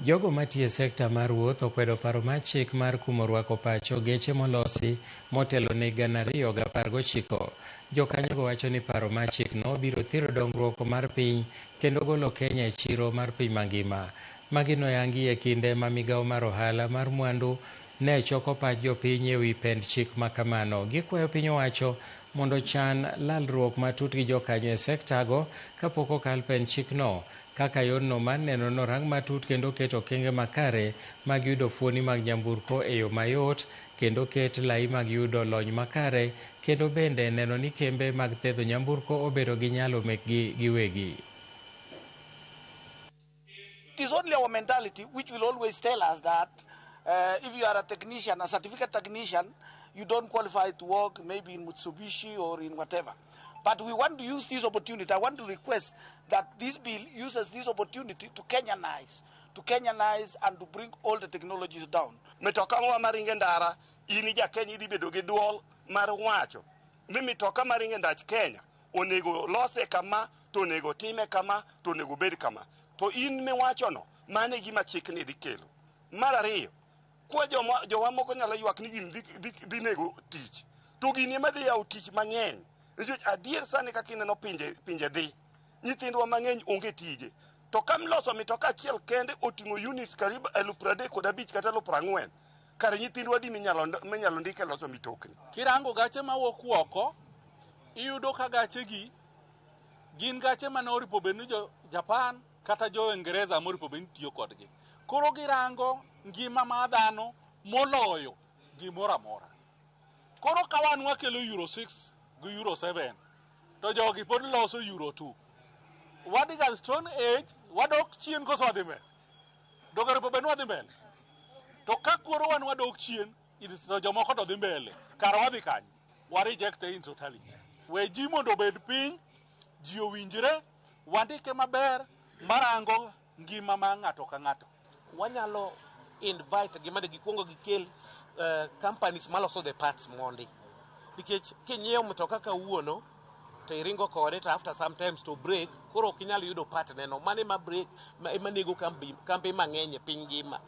Jogo matiyo e sekta mar wuoth okwedo paro mar chik mar kumo rwako pacho geche molosi motelo ne 2019. Jokanyogo wacho ni paro mar chikno biro thiro dongruok mar piny kendo golo Kenya e chiro mar piny mangima. Magi noyangi e kinde ma migawo mar ohala mar mwandu ne choko pach jopiny e wi pend chik ma kamano. Gikwayo piny owacho mondo ochan lalruok matut gi jokanyo e sektago kapok okal pend chikno kaka yorno mar neno norang matut kendo ket okenge makare mag yudo fuoni mag nyamburko e yo mayot kendo ket lai mag yudo lony makare kendo bende neno ni kembe mag thedho nyamburko obedo gi nyalo mekgi giwegi. It is only our mentality which will always tell us that if you are a technician, a certificate technician, you don't qualify to work maybe in Mitsubishi or in whatever. But we want to use this opportunity. I want to request that this bill uses this opportunity to Kenyanize and to bring all the technologies down. Mitoka wa maringo e ndara, in ja Kenya idhi bedo gi duol mar wacho ni mitoka maringo e ndach Kenya onego lose kama, to onego time kama, to onego bed kama. To in miwachono, mano e gima chikni dhi kelo. Mar ariyo, kwa joma jowa moko nyalo ywak ni gini dhi nego tich, to gini ema dhi yawo tich mang'eny. Nikech adier sani kaka ineno pinje pinje dhi, nyithindwa mang'eny onge tije. To ka loso mitoka achiel kende oting'o units karibu 35,000 kata 40,000, kare nyithindwa adi minyalo ndik e loso mitokni? Kirango gache mawuok oko, iyudo ka gachegi gin gache mane oripo bed ni jo Japan kata jo Ingereza moripo bed ni tiyo kodgi. Koro girango ngima mar dhano moloyo gimoro amora. Koro ka wan wakelo Euro 6 gi Euro 7 to jogi pod loso Euro 2. Wadhi ga Stone Age, wadok chien koso wadhi mbele? Donge oripo bed ni wadhi mbele? To ka koro wan wadok chien, to jomoko to dhi mbele, kara wadhi kanye? Wa reject in totality. We ji mondo obed piny, ji owinjre, wandike maber marango ngima mar ng'ato ka ng'ato. Wanyalo invite gi mondo gikwongo gikel companies maloso the parts mondi, nikech kinyiewo mtoka kawuono to iringo kode, to after sometimes to break, koro ok inyal yudo part neno mano ema break ema nego kambi, kambi mang'eny e piny ngima.